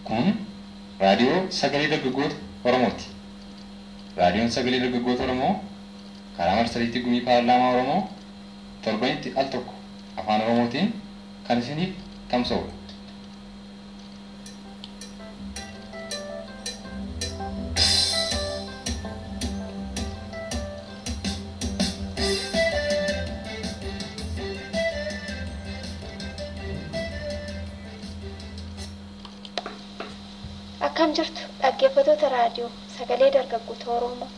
Kun raadiyoo sagalee dargaggoota Oromooti. Raadiyoon sagalee dargaggoota Oromoo karaa marsariitii gumii paarlaamaa Oromoo torbanitti al tokko afaan Oromootiin kan isiniif tamsa'udha. Akkam jirtu dhaggeeffattoota raadiyoo sagalee dargaggoota Oromoo.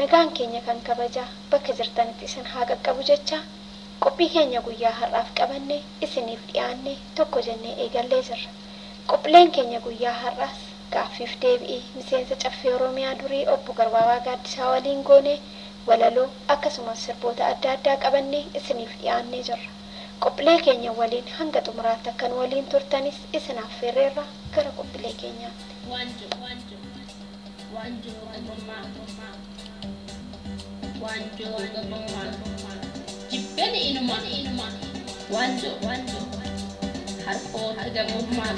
Nagaan keenya kan kabajaa bakka jirtanitti isin haa qaqqabu jecha qophii keenya guyyaa har'aaf qabanne isiniif dhiyaanne tokko jennee eegallee jirra. Qophiileen keenya guyyaa har'aas gaaffiif deebi'ii miseensa caffee Oromiyaa durii obbo Garbaabaa Gaaddisaa waliin goone walaloo akkasumas sirboota adda addaa qabanne isiniif dhiyaannee jirra. Qophiilee keenya waliin hanga xumuraatti akka nu waliin turtanis isin affeerreerra gara qophiilee keenyaatti. Wanjo, wanjo, wanjo gabrummaa, wanjo gabrummaa, jibbeen inuma, inuma, wanjo, wanjo, harkoota gabrummaa.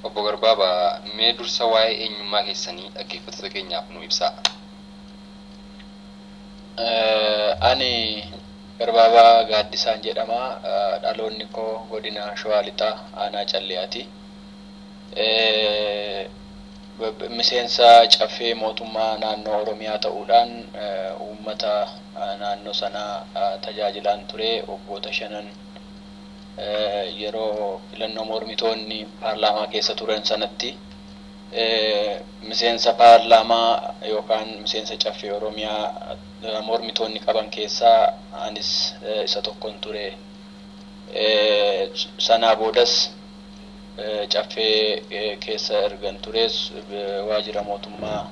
Obbo Garbaabaa, mee dursa waa'ee eenyummaa keessanii dhaggeeffattoota keenyaaf nu ibsaa. Ani Garbaabaa Gaaddisaan jedhama. Dhaloonni koo godina Shawaa Lixaa aanaa Calleyaati. Miseensa caffee mootummaa naannoo Oromiyaa ta'uudhaan uummata naannoo sanaa tajaajilaan ture waggoota shanan yeroo filannoo mormitoonni paarlaamaa keessa turan sanatti miseensa paarlaamaa yookaan miseensa caffee Oromiyaa mormitoonni qaban keessaa anis isa tokkon ture. Sanaa boodas caffee keessa ergan tures waajjira mootummaa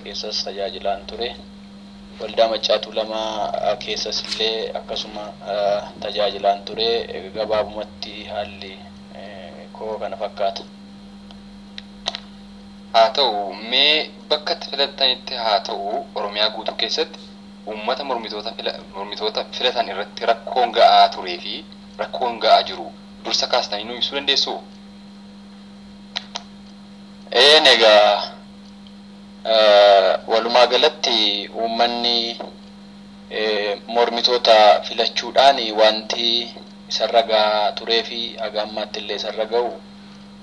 keessas tajaajilaan ture. Waldaa Maccaa Tuulamaa keessas illee akkasuma tajaajilaan ture. Gabaabumatti haalli koo kana fakkaata. Haa ta'u mee bakka itti filattanitti haa ta'u Oromiyaa guutuu keessatti uummata mormitoota filatan irratti rakkoon ga'aa turee fi rakkoon ga'aa jiru dursa kaastanii nu ibsuu dandeessuu? Een egaa walumaa galatti uummanni mormitoota filachuudhaan wanti isarra gahaa turee fi haga ammaatti illee isarra ga'u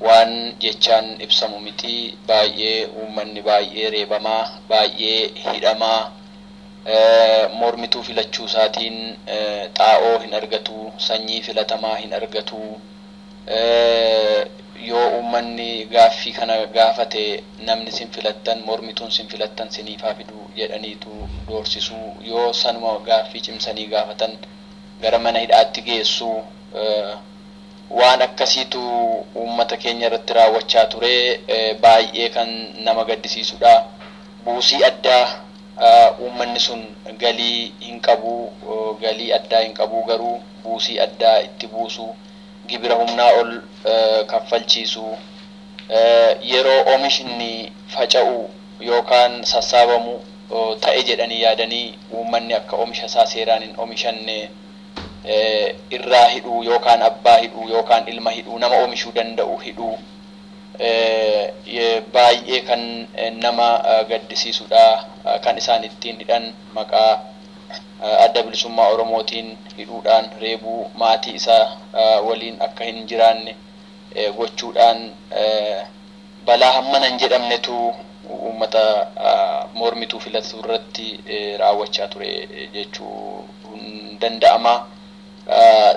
waan jechaan ibsamu miti. Baay'ee uummanni baay'ee reebamaa, baay'ee hidhamaa, mormituu filachuu isaatiin xaa'oo hin argatu, sanyii filatamaa hin argatu. Yoo uummanni gaaffii kana gaafate namni sin filattan, mormituun sin filattan siniifaa fidu jedhaniitu doorsisuu, yoo sanuma gaaffii cimsanii gaafatan gara mana hidhaatti geessuu, waan akkasiitu uummata keenya irratti raawwachaa ture. Baay'ee kan nama gaddisiisudha. Buusii addaa uummanni sun galii hin qabu, galii addaa hin qabu, garuu buusii addaa itti buusu, gibira humnaa ol kaffalchiisu, yeroo oomishni faca'u yookaan sassaabamu ta'e jedhanii yaadanii uummanni akka oomisha isaa seeraan hin oomishanne irraa hidhuu yookaan abbaa hidhuu yookaan ilma hidhuu, nama oomishuu danda'u hidhuu, baay'ee kan nama gaddisiisudha. Kan isaan ittiin hidhan maqaa adda bilisummaa Oromootiin hidhuudhaan reebuu, maatii isaa waliin akka hin jiraanne gochuudhaan balaa hammana hin jedhamnetu uummata mormituu filatu irratti raawwachaa ture jechuu hin danda'ama.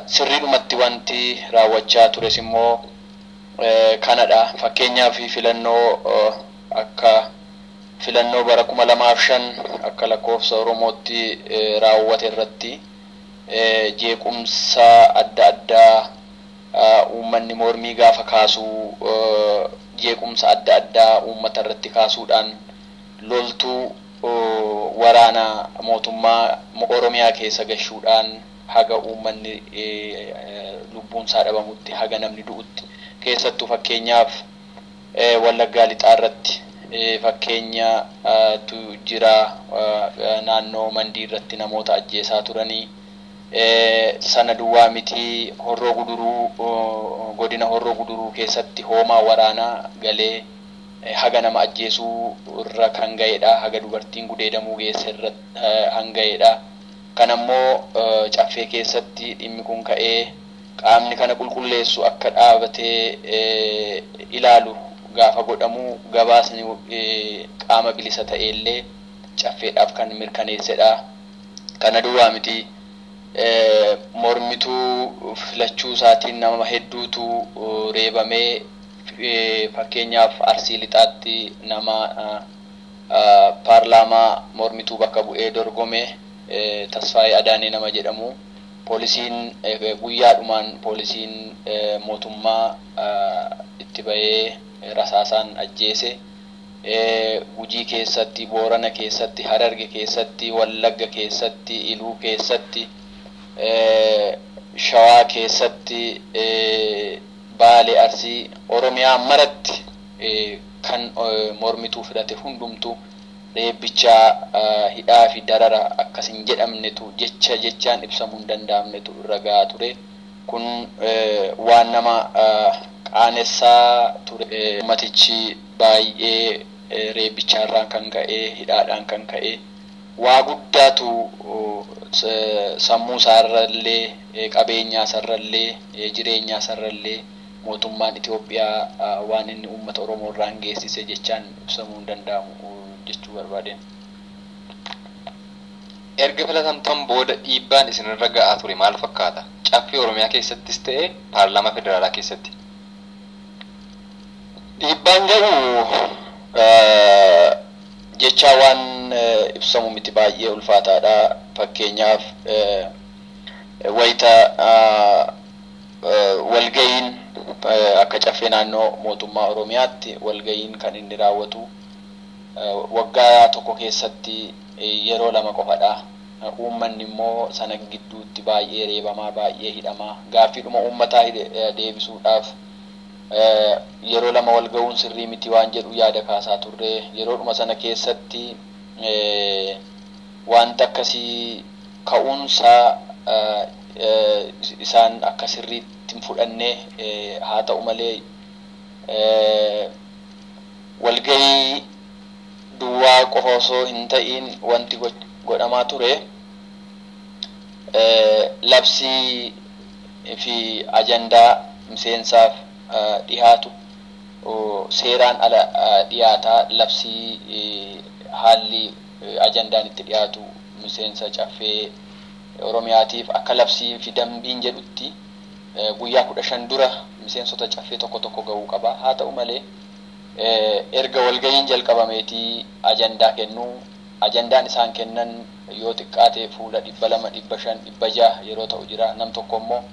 Sirriidhumatti wanti raawwachaa tures immoo kanadha. Fakkeenyaaf filannoo akka Filannoo bara 2005 akka lakkoofsa Oromootti raawwate irratti jeequmsa adda addaa, uummanni mormii gaafa kaasuu jeequmsa adda addaa uummata irratti kaasuudhaan loltuu waraana mootummaa Oromiyaa keessa gashuudhaan haga uummanni lubbuunsaa dhabamutti, haga namni du'utti, keessattuu fakkeenyaaf Wallaggaa Lixaa irratti fakkeenya tu jira, naannoo Mandii irratti namoota ajjeesaa turanii. Sana duwwaa miti, Horroo Guduruu, godina Horroo Guduruu keessatti hoomaa waraanaa galee haga nama ajjeesuu irra kan ga'edha, haga dubartiin gudeedamuu geesse irra kan ga'edha. Kan ammoo caffee keessatti dhimmi kun ka'ee qaamni kana qulqulleessu akka dhaabatee ilaalu gaafa godhamu gabaasni qaama bilisa ta'e illee caffeedhaaf kan mirkaneessedha. Kana duwwaa miti, mormituu filachuu isaatiin nama hedduutu reebamee. Fakkeenyaaf Arsii Lixaatti nama paarlaamaa mormituu bakka bu'ee dorgome, Tasfaayee Adaanee nama jedhamu, poolisiin guyyaadhumaan poolisiin mootummaa itti bahee rasaasaan ajjeese. Gujii keessatti, Boorana keessatti, Hararge keessatti, Wallagga keessatti, Iluu keessatti, Shawaa keessatti, Baale, Arsii, Oromiyaa maratti kan mormituu filate hundumtu reebbichaa, hidhaa fi darara akkas hin jedhamnetu, jecha jechaan ibsamuu hin danda'amnetu irra gahaa ture. Kun waan nama qaanessaa ture. Ummatichi baay'ee reebbichaarraan kan ka'e, hidhaadhaan kan ka'e, waa guddaatu sammuu isaarrallee, qabeenyaa isaarrallee, jireenyaa isaarrallee mootummaan Itoophiyaa waan inni uummata Oromoo irraan geessise jechaan ibsamuu hin danda'amu jechuu barbaadeen. Erga filatamtan booda dhiibbaan isinirra ga'aa ture maal fakkaata? Caffee Oromiyaa keessattis ta'e paarlaamaa federaalaa keessatti. Dhiibbaan ga'u jechaa waan ibsamu miti, baay'ee ulfaataadha. Fakkeenyaaf wayita walga'iin akka caffee naannoo mootummaa Oromiyaatti walga'iin kan inni raawwatu waggaa tokko keessatti yeroo lama qofadha. Uummanni immoo sana gidduutti baay'ee reebamaa, baay'ee hidhamaa, gaaffiidhuma uummataa deebisuudhaaf yeroo lama wal ga'uun sirrii miti waan jedhu yaada kaasaa turre. Yeroodhuma sana keessatti wanta akkasii ka'uunsaa isaan akka sirriitti hin fudhanne. Haa ta'u malee walga'ii duwwaa qofa osoo hin ta'in wanti godhamaa ture labsii fi ajandaa miseensaaf dhihaatu seeraan ala dhiyaataa. Labsii haalli ajandaan itti dhiyaatu miseensa caffee Oromiyaatiif akka labsii fi dambiin jedhutti guyyaa 15 dura miseensota caffee tokko tokko ga'uu qaba. Haa ta'u malee erga walga'iin jalqabameetii ajandaa kennuu, ajandaan isaan kennan yoo xiqqaate fuula 200, 500, 600 yeroo ta'u jira. Nam tokko immoo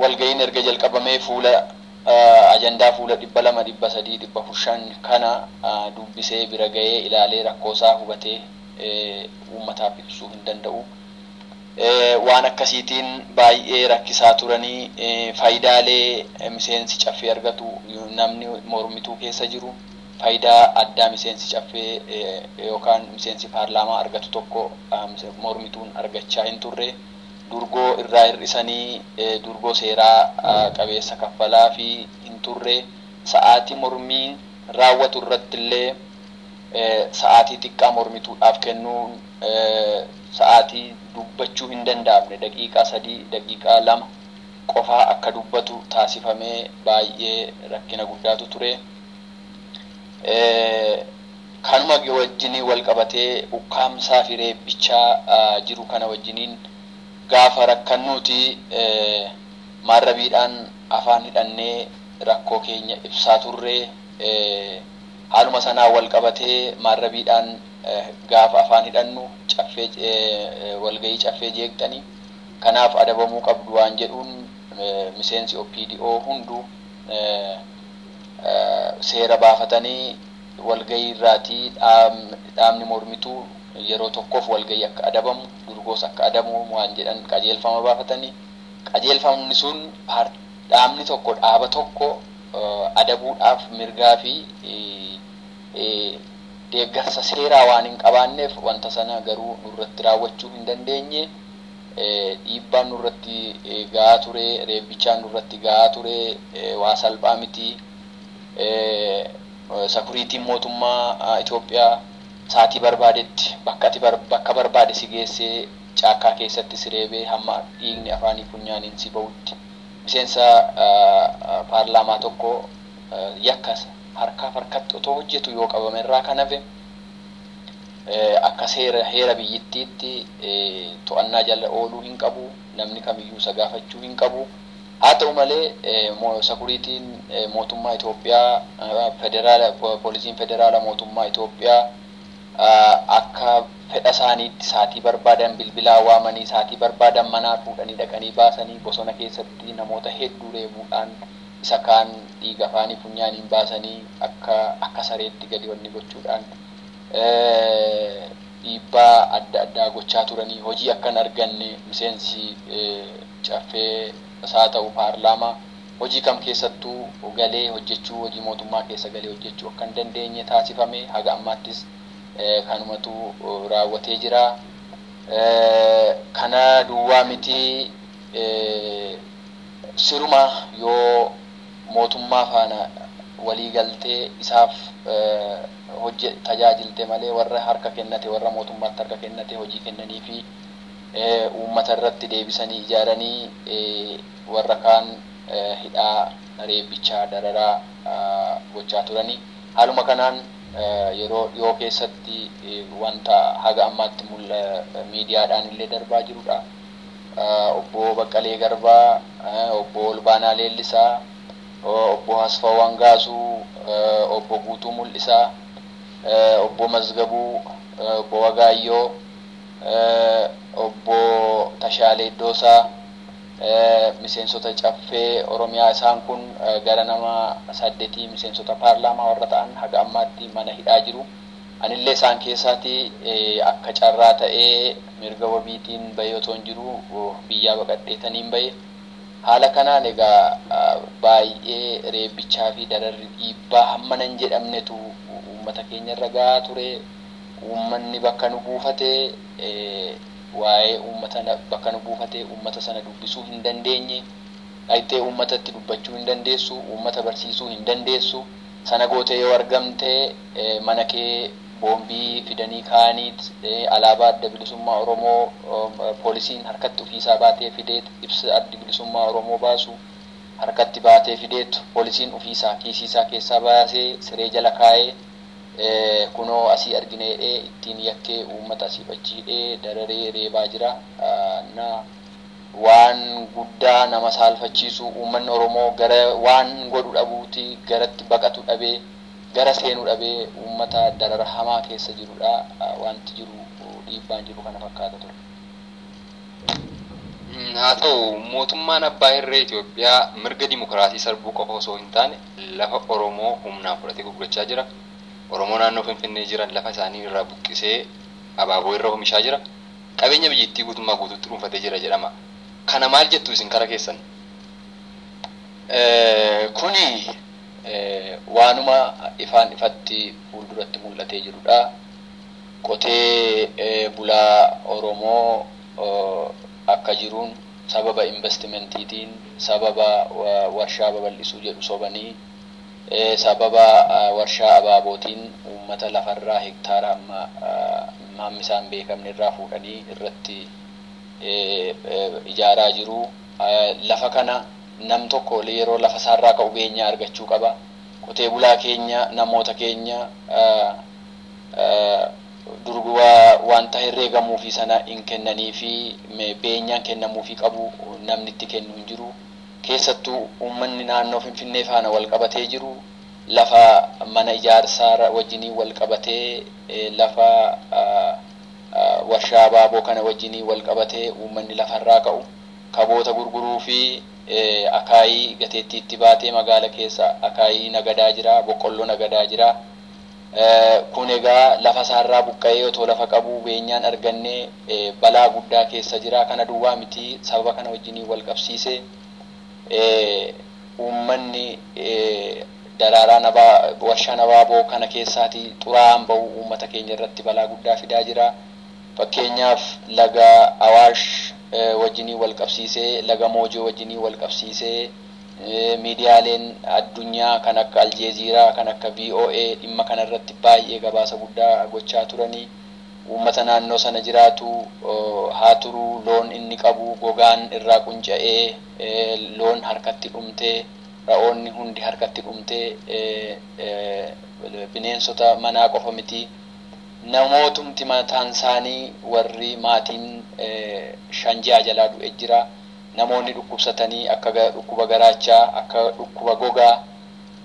walga'iin erga jalqabamee fuula ajandaa fuula 200, 300, 400 kana dubbisee bira ga'ee ilaalee rakkoosaa hubatee uummataaf ibsuu hin danda'u. Waan akkasiitiin baay'ee rakkisaa turanii. Faayidaalee miseensi caffee argatu, namni mormituu keessa jiru faayidaa addaa miseensi caffee yookaan miseensi paarlaamaa argatu tokko mormituun argachaa hin turre. Durgoo irraa hir'isanii durgoo seeraa qabeessa kaffalaa fi hin turre. Sa'aatii mormii raawwatu irratti illee sa'aatii xiqqaa mormituudhaaf kennuun, sa'aatii dubbachuu hin danda'amne daqiiqaa 3, daqiiqaa 2 qofaa akka dubbatu taasifamee baay'ee rakkina guddaatu ture. Kanuma wajjiniin wal qabatee ukkaamsaa fi reebbichaa jiru kana wajjiniin gaafa rakkannuuti maarrabiidhaan afaan hidhannee rakkoo keenya ibsaa turre. Haaluma sanaan wal qabatee maarrabiidhaan gaafa afaan hidhannu caffee walgahii caffee jeeqxanii kanaaf adabamuu qabdu waan jedhuun miseensi OPDO hunduu seera baafatanii walgahii irraatii dhaabni mormituu yeroo tokkoof walgahii akka adabamu durgoos akka adabamu waan jedhan qajeelfama baafatanii qajeelfamni sun dhaabni tokko dhaaba tokko adabuudhaaf mirgaa fi deeggarsa seeraa waan hin qabaanneef wanta sana garuu nurratti raawwachuu hin dandeenye. Dhiibbaan nurratti gahaa ture, reebbichaan nurratti gahaa ture, waa salphaa miti. Sakuriitiin mootummaa Itoophiyaa saatii barbaadetti bakka ati bakka barbaade si geessee caakkaa keessatti si reebee hamma dhiigni afaanii funyaaniin si bahutti miseensa paarlaamaa tokko yakka harkaaf harkatti otoo hojjetu yoo qabame irraa kan hafe akka seera heera biyyittiitti to'annaa jala ooluu hin qabu, namni kamiyyuu isa gaafachuu hin qabu. Haa ta'u malee sakuriitiin mootummaa Itoophiyaa federaala poolisiin federaala mootummaa Itoophiyaa akka fedha isaaniitti saatii barbaadan bilbilaa waamanii saatii barbaadan manaa fuudhanii dhaqanii baasanii bosona keessatti namoota hedduu reebuudhaan isa kaan dhiiga afaanii funyaaniin baasanii akka sareetti gadi wanni gochuudhaan dhiibbaa adda addaa gochaa turanii hojii akka hin arganne miseensi caffee isaa ta'u paarlaamaa hojii kam keessattuu galee hojjechuu hojii mootummaa keessa galee hojjechuu akka hin dandeenye taasifame haga ammaattis kanumatu raawwatee jira. Kana duwwaa miti, siruma yoo mootummaa faana walii galtee isaaf hojje tajaajilte malee warra harka kennate warra mootummaatti harka kennate hojii kennanii fi uummata irratti deebisanii ijaaranii warra kaan hidhaa reebbichaa dararaa gochaa turanii. Haaluma kanaan yeroo dhiyoo keessatti wanta haga ammaatti miidiyaadhaan illee darbaa jirudha. Obbo Baqqalee Garbaa, Obbo Olbaanaa Leellisaa, Obbo Asfaa Wangaasuu, Obbo Guutuu Mul'isaa, Obbo Mazgabuu, Obbo Wagaayyoo, Obbo Tashaalee Iddoosaa, miseensota caffee Oromiyaa isaan kun gara nama 8 miseensota paarlaamaa warra ta'an haga ammaatti mana hidhaa jiru. Anillee isaan keessaati akka carraa ta'ee mirga wabiitiin bahee otoo hin jiru biyyaa baqadheetaniin bahe. Haala kanaan egaa baay'ee reebbichaa fi dararri dhiibbaa hamma nan jedhamnetu uummata keenya irra gahaa ture. Uummanni bakka nu buufate waa'ee uummata bakka nu buufate uummata sana dubbisuu hin dandeenye. Dhaqxee uummatatti dubbachuu hin dandeessu, uummata barsiisuu hin dandeessu. Sana gootee yoo argamte mana kee boombii fidanii kaa'aniit alaabaa adda bilisummaa Oromoo poolisiin harkatti ofiisaa baatee fideet ibsa adda bilisummaa Oromoo baasu harkatti baatee fideet poolisiin ofiisaa kiisiisaa keessaa baasee siree jala kaa'ee kunoo asii argine jedhee ittiin yakkee uummata asii achi hidhee dararee reebaa jira. Na waan guddaa nama saalfachiisu uummanni Oromoo gara waan godhu dhabuuti garatti baqatu dhabee gara seenuu dhabee uummata darara hamaa keessa jirudha. Wanti jiru dhiibbaan jiru kana fakkaata ture. Haa ta'u mootummaan abbaa irree Itoophiyaa mirga dimokiraasii sarbuu qofa osoo hin taane lafa Oromoo humnaan fudhatee gurgurachaa jira. Oromoo naannoo Finfinnee jiran lafa isaanii irraa buqqisee abaaboo irra oomishaa jira. Qabeenya biyyattii guutummaa guutuutti dhuunfatee jira jedhama. Kana maal jettu isin kara keessan? Kuni waanuma ifaan ifatti fuulduratti mul'atee jirudha. Qotee bulaa Oromoo akka jiruun sababa investimentiitiin sababa warshaa babal'isuu jedhu sobanii sababa warshaa abaabootiin uummata lafarraa hektaara hamma hammi isaan beekamne irraa fuudhanii irratti ijaaraa jiru. Lafa kana nam tokko yeroo lafa isaarraa ka'u beenyaa argachuu qaba. Qotee bulaa keenya namoota keenya durguwaa wanta herreegamuufi sana hin kennanii fi beenyaan kennamuufi qabu namni itti kennu hin jiru. Keessattuu uummanni naannoo Finfinnee faana wal qabatee jiru. Lafa mana ijaarsaa wajjinii wal qabatee, lafa warshaa abaaboo kana wajjinii wal qabatee uummanni lafarraa ka'u, kaboota gurguruu fi akaayii gateettiitti baatee magaala keessa akaayii nagadaa jira, boqqolloo nagadaa jira. Kun egaa lafa isaarraa buqqa'ee otoo lafa qabu beenyaan argannee balaa guddaa keessa jira. Kana duwwaa miti, sababa kana wajjinii wal qabsiise uummanni daraaraa warshaan abaaboo kana keessaatii xuraa'aan bahu uummata keenya irratti balaa guddaa fidaa jira. Fakkeenyaaf laga Awaash wajjinii wal qabsiisee, laga Moojoo wajjinii wal qabsiisee, miidiyaaleen addunyaa kan akka Aljeeziiraa, kan akka VOA dhimma kana irratti baay'ee gabaasa guddaa gochaa turanii. Uummata naannoo sana jiraatu haa turu, loon inni qabu gogaan irraa qunca'ee, loon harkatti dhumtee, ra'oonni hundi harkatti dhumtee, bineensota manaa qofa miti. Namootumti mataan isaanii warri maatiin 5 jalaa du'e jira. Namoonni dhukkubsatanii akka dhukkuba garaachaa, akka dhukkuba gogaa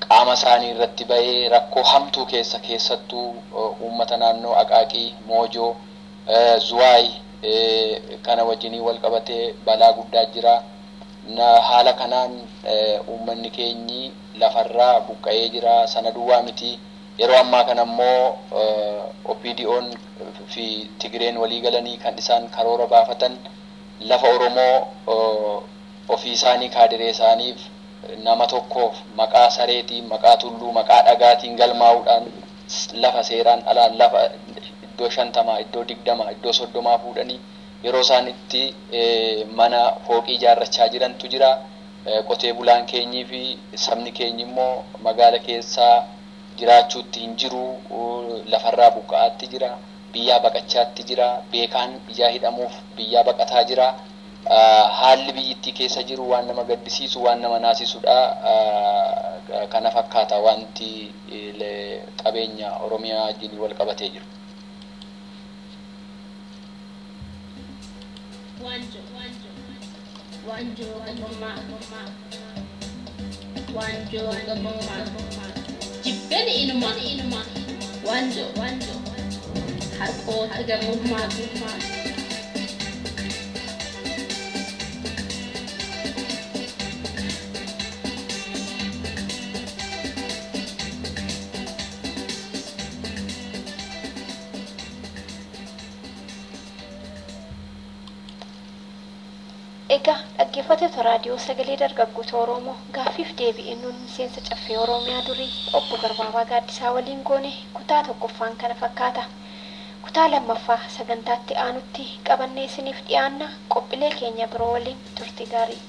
qaama isaanii irratti bahee rakkoo hamtuu keessa, keessattuu uummata naannoo Aqaaqii, Moojoo, Zuwaay kana wajjinii wal qabatee balaa guddaa jira. Haala kanaan uummanni keenyi lafarraa buqqa'ee jira. Sana duwwaa miti. Yeroo ammaa kana immoo OPDO'n fi Tigreen walii galanii kan isaan karoora baafatan lafa Oromoo ofii isaanii kaadiree isaaniif nama tokkoof maqaa sareetiin, maqaa tulluu, maqaa dhagaatiin galmaa'uudhaan lafa seeraan alaa lafa iddoo 50, iddoo 20, iddoo 30 fuudhanii yeroo isaan itti mana fooqii ijaarrachaa jirantu jira. Qotee bulaan keenyii fi sabni keenyi immoo magaala keessaa jiraachuutti hin jiru, lafarraa buqqa'aatti jira, biyyaa baqachaatti jira, beekaan biyyaa hidhamuuf biyyaa baqataa jira. Haalli biyyittii keessa jiru waan nama gaddisiisu, waan nama naasisudha. Kana fakkaata wanti qabeenya Oromiyaa wajjin wal qabatee jiru. Waanjoo gabrummaa, waanjoo gabrummaa, jibbeen inuma waanjoo harkoota gabrummaa. Egaa dhaggeeffattoota raadiyoo Sagalee Dargaggoota Oromoo, gaaffiif deebi'ee nuun miseensa Caffee Oromiyaa durii obbo Garbaabaa Gaaddisaa waliin goone kutaa tokkoffaan kana fakkaata. Kutaa lammaffaa sagantaatti aanutti qabannee isiniif dhiyaanna. Qophiilee keenya biroo waliin turte gaarii.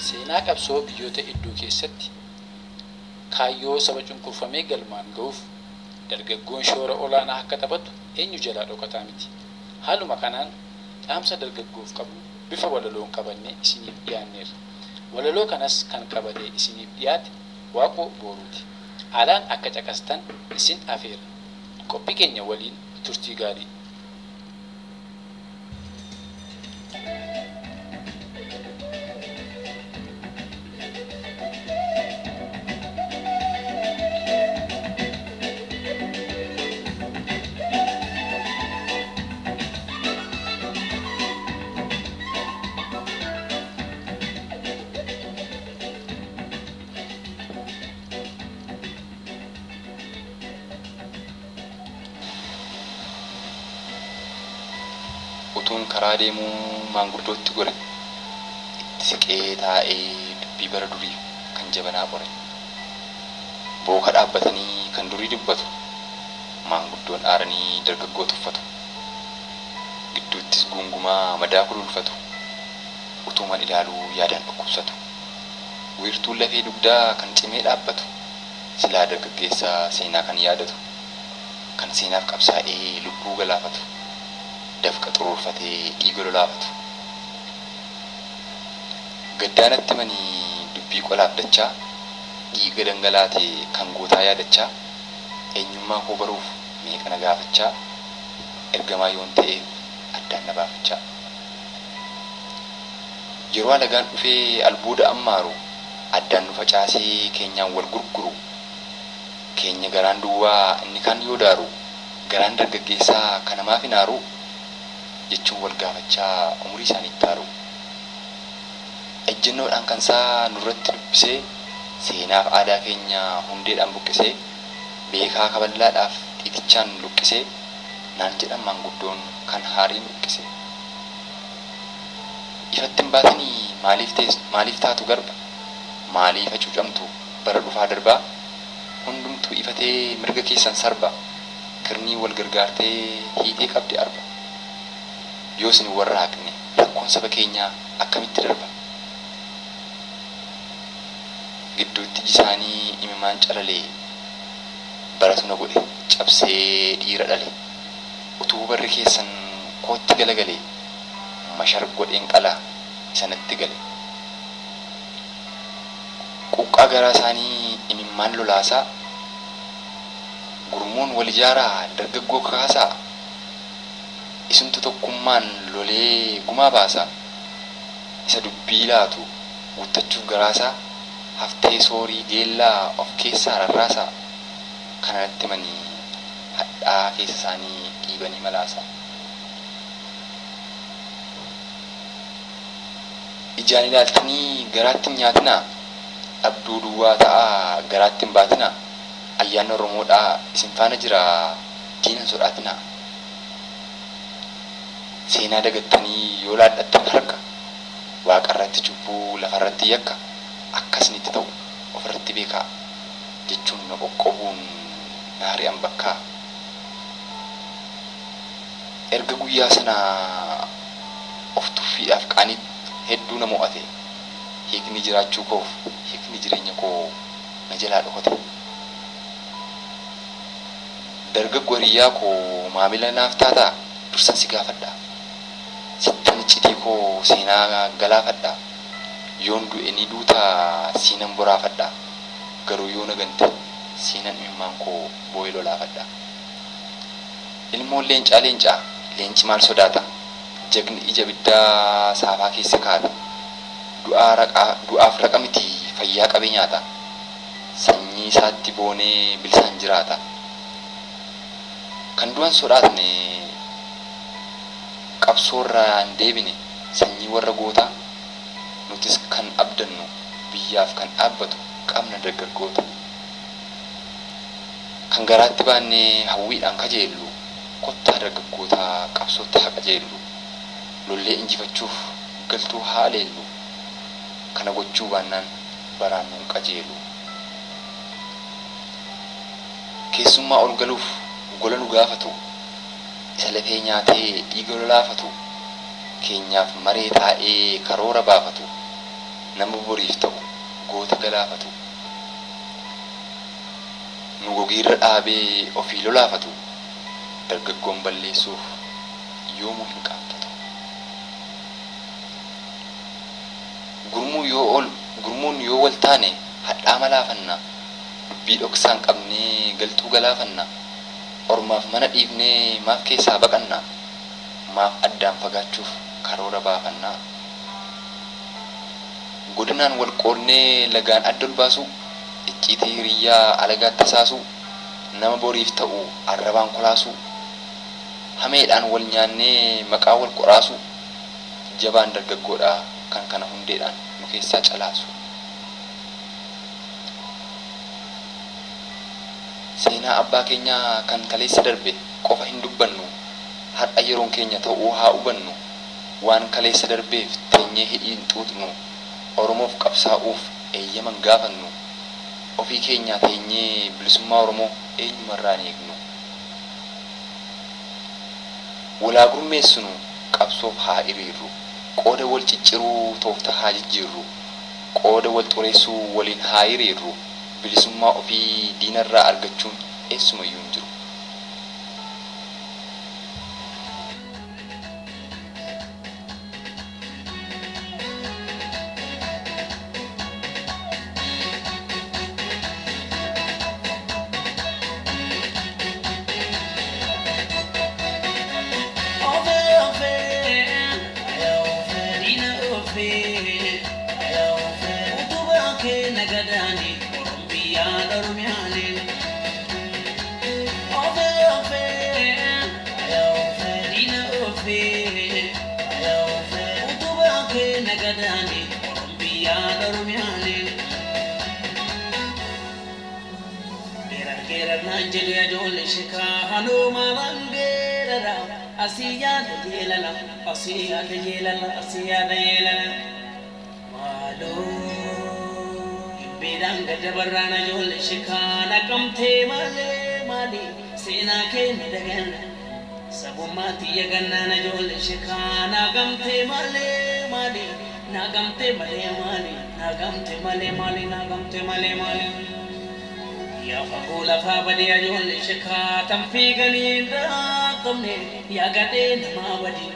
Seenaa qabsoo biyyoota hedduu keessatti kaayyoo saba cunqurfamee galmaan ga'uuf dargaggoon shoora olaanaa akka taphatu eenyu jalaa dhokataa miti. Haaluma kanaan dhaamsa dargaggoof qabnu bifa walaloon qabannee isiniif dhiyaanneerra. Walaloo kanas kan qabatee isiniif dhiyaate Waaqoo Booruuti. Haalaan akka caqastan isin afeera. Qophii keenya waliin turtii gaarii. Utuun karaa deemuu maanguddootti gore itti siqee taa'ee dubbii bara durii kan jabanaa qore booka dhaabbatanii kan durii dubbatu maanguddoon aaranii dargaggoo tuffatu gidduuttis guungumaa madaa kululfatu utuuman ilaaluu yaadaan dhukkubsatu wiirtuun lafee dugdaa kan cimee dhaabbatu silaa dargaggeessaa seenaa kan yaadatu kan seenaaf qabsaa'ee lubbuu galaafatu dafqa xuruurfatee dhiiga lolaafatu. Gaddaanatti manii dubbii qolaaf dachaa dhiiga dhangalaatee kan gootaa yaadachaa eenyummaa koo baruuf meeqa na gaafachaa ergamaa yoon ta'eef addaan na baafachaa. Yeroo alagaan dhufee albuuda ammaaru addaan nu facaasee keenyaan wal gurguru keenya garaan duwwaa inni kaan yoo daaru garaan dargaggeessaa kanamaaf hin aaru jechuun wal gaafachaa umurii isaanii taaru. Ejjennoodhaan kan isaa nurratti dubbisee seenaaf aadaa keenya hundeedhaan buqqisee beekaa kaballaadhaaf xiitichaan luqqisee naan jedhan maanguddoon kan haariin buqqise. Ifatti hin baatanii maaliif taatu garba? Maaliif hacuucamtu bara dhufaa darbaa? Hundumtuu ifatee mirga keessan sarba. Kirnii wal gargaartee hiitee qabdi arba. Yoo isin warra haqne rakkoon saba keenyaa akkamitti darba? Gidduutti iji isaanii imimmaan calalee baratu na godhe cabsee dhiira dhale. Utuu barri keessan kootti galagalee mashar godheen qalaa isanatti gale. Quuqqaa garaa isaanii imimmaan lolaasaa gurmuun wal ijaaraa dargaggoo kakaasaa isintu tokkummaan lolee gumaa baasaa isa dubbii laatu guuttachuuf garaasaa haftee soorii geellaa of keessaa rarraasaa kanatti manii hadhaa keessa isaanii dhiibanii malaasaa. Ijaan ilaaltanii garaatti hin nyaatinaa dhabduu duwwaa ta'aa garaatti hin baatinaa ayyaanni Oromoodhaa isin faana jira diina hin sodaatinaa. Seenaa dagattanii yoo laadhattan harka waaqarratti cubbuu lafarratti yakka akkasinitti ta'u ofirratti beekaa jechuun na qoqqobuun na hari'an bakkaa. Erga guyyaa sanaa of tuffiidhaaf qaanii hedduu na mo'ate hiikni jiraachuu koof hiikni jireenya koo na jalaa dhokate. Dargaggoo hiriyaa koo maamila naaf taataa dursan si gaafadha. Sittan iccitii koo seenaa galaafadha. Yoon du'e ni duutaa siinan boraafadha. Garuu yoo na gante siinan imimmaan koo boo'ee lolaafadha. Ilmoon leencaa leencaa leenci maal sodaata? Jagni ija biddaa saafaa keessa kaata. Du'aaf raqa miti fayyaa qabee nyaata. Sanyii isaatti boonee bilisaan jiraata. Kan du'an sodaatne qabsoorraa hin deebine sanyii warra gootaa nutis kan abdannu biyyaaf kan dhaabbatu qabna dargaggoota. Kan garaatti baannee hawwiidhaan kajeellu kottaa dargaggootaa qabsootti haa qajeellu. Lollee injifachuuf galtuu haa aleellu. Kana gochuu baannaan baraan nuun qajeelu. Keessummaa ol galuuf gola nu gaafatu. Isa lafee nyaatee dhiiga lolaafatu. Keenyaaf maree taa'ee karoora baafatu. Nama boriif ta'u goota galaafatu. Nu gogiirra dhaabee ofii lolaafatu. Dargaggoon balleessuuf yoomuu hin qaanfatu. Gurmuun yoo wal taane hadhaa malaafanna. Dubbii dhoksaan qabnee galtuu galaafanna. Ormaaf mana dhiifnee maaf keessaa baqanna. Maaf addaan fagaachuuf karoora baafanna. Godinaan wal qoodnee lagaan adda ol baasu. Icciitii hiriyyaa alagaatti tasaasu. Nama boriif ta'u arrabaan kolaasu. Hameedhaan wal nyaannee maqaa wal qoraasu. Jabaan dargaggoodha kan kana hundeedhaan nu keessaa calaasu. Seenaa abbaa keenyaa kan kaleessa darbe qofa hin dubbannu. Har'a yeroon keenya ta'uu haa hubannu. Waan kaleessa darbeef teenyee hidhii hin xuuxnu. Oromoof qabsaa'uuf eeyyaman gaafannu. Ofii keenyaa teenyee bilisummaa Oromoo eenyumarraa hin eegnu. Walaa gurmeessinu qabsoof haa hiriirru. Qooda wal cicciruu toofta haa jijjiirru. Qooda wal xureessuu waliin haa hiriirru. Bilisummaa ofii diinarraa argachuun eessumayyuu hin jiru. Nagamte malee maali nagamte malee maali nagamte malee maali. Yaa fagoo lafaa badee ijoollee shekaa tan fiiganii raaqamne yaa gadhee namaa badii.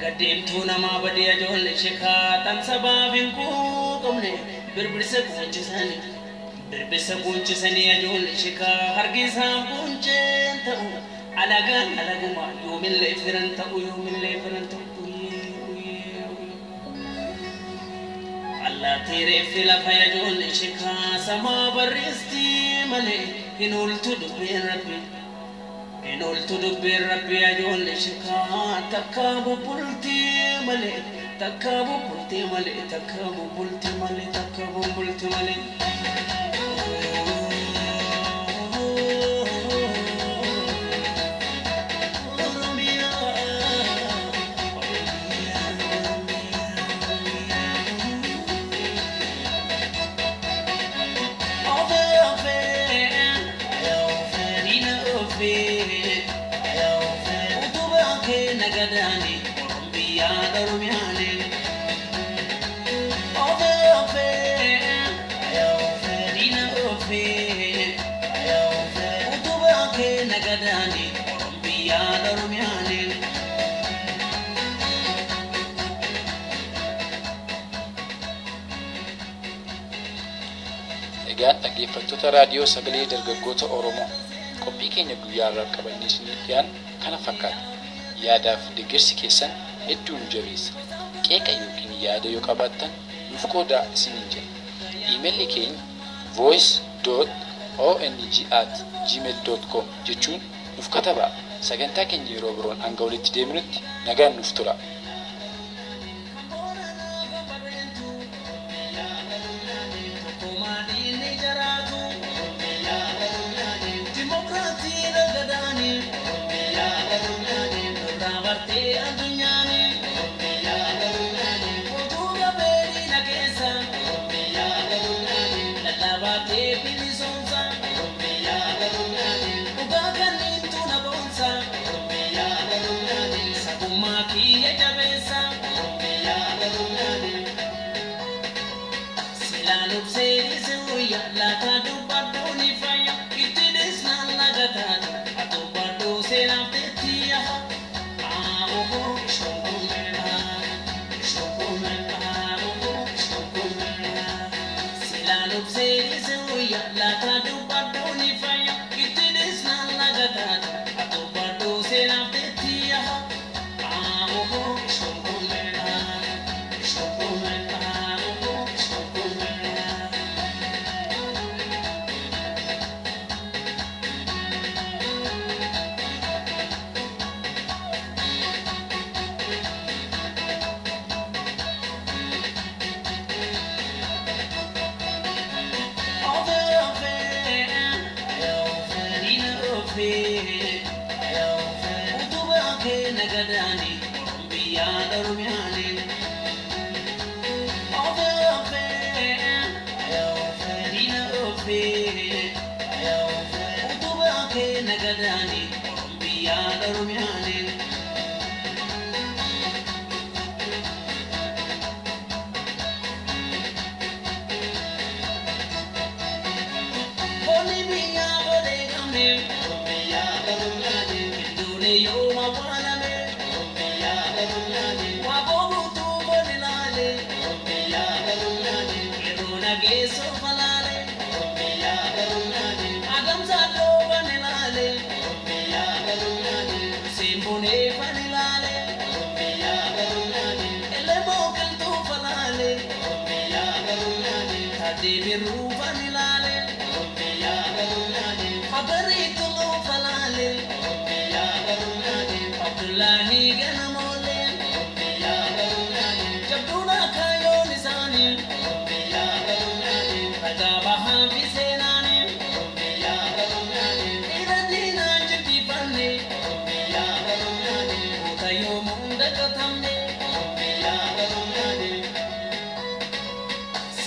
Gaddeemtuu namaa badee ijoollee shekaa tan sabaaf hin quuqamne birbirsa quunchisanii. Birbirsa quunchisanii ijoollee shekaa harki isaan quunceen ta'u alagaan alaguma yoomillee firan ta'u yoomillee firan ta'u. Allaattii reeffi lafa ijoollee shekaa samaa barreessitii malee hin ooltu dubbiin rabbi. Hin ooltu dubbiin rabbi ijoollee shekaa takka bubbultii malee takka bubbultii malee takka bubbultii malee takka bubbultii malee. Egaan dhaggeeffattoota raadiyoo sagalee dargaggoota Oromoo qophii keenya guyyaa har'aaf qabannee isinii dhiyaan kana fakkaata. Yaadaaf deeggarsi keessan hedduu nu jabeessa. Qeeqa yookiin yaada yoo qabaattan nuuf qoodaa isiniin jenna. Iimeelli keenya voice.ong@gmail.com jechuun nuuf katabaa. Sagantaa keenya yeroo biroon hanga walitti deebinutti nagaan nuuf tura.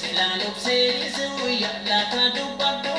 Silaan obsee, laata dubbadhu.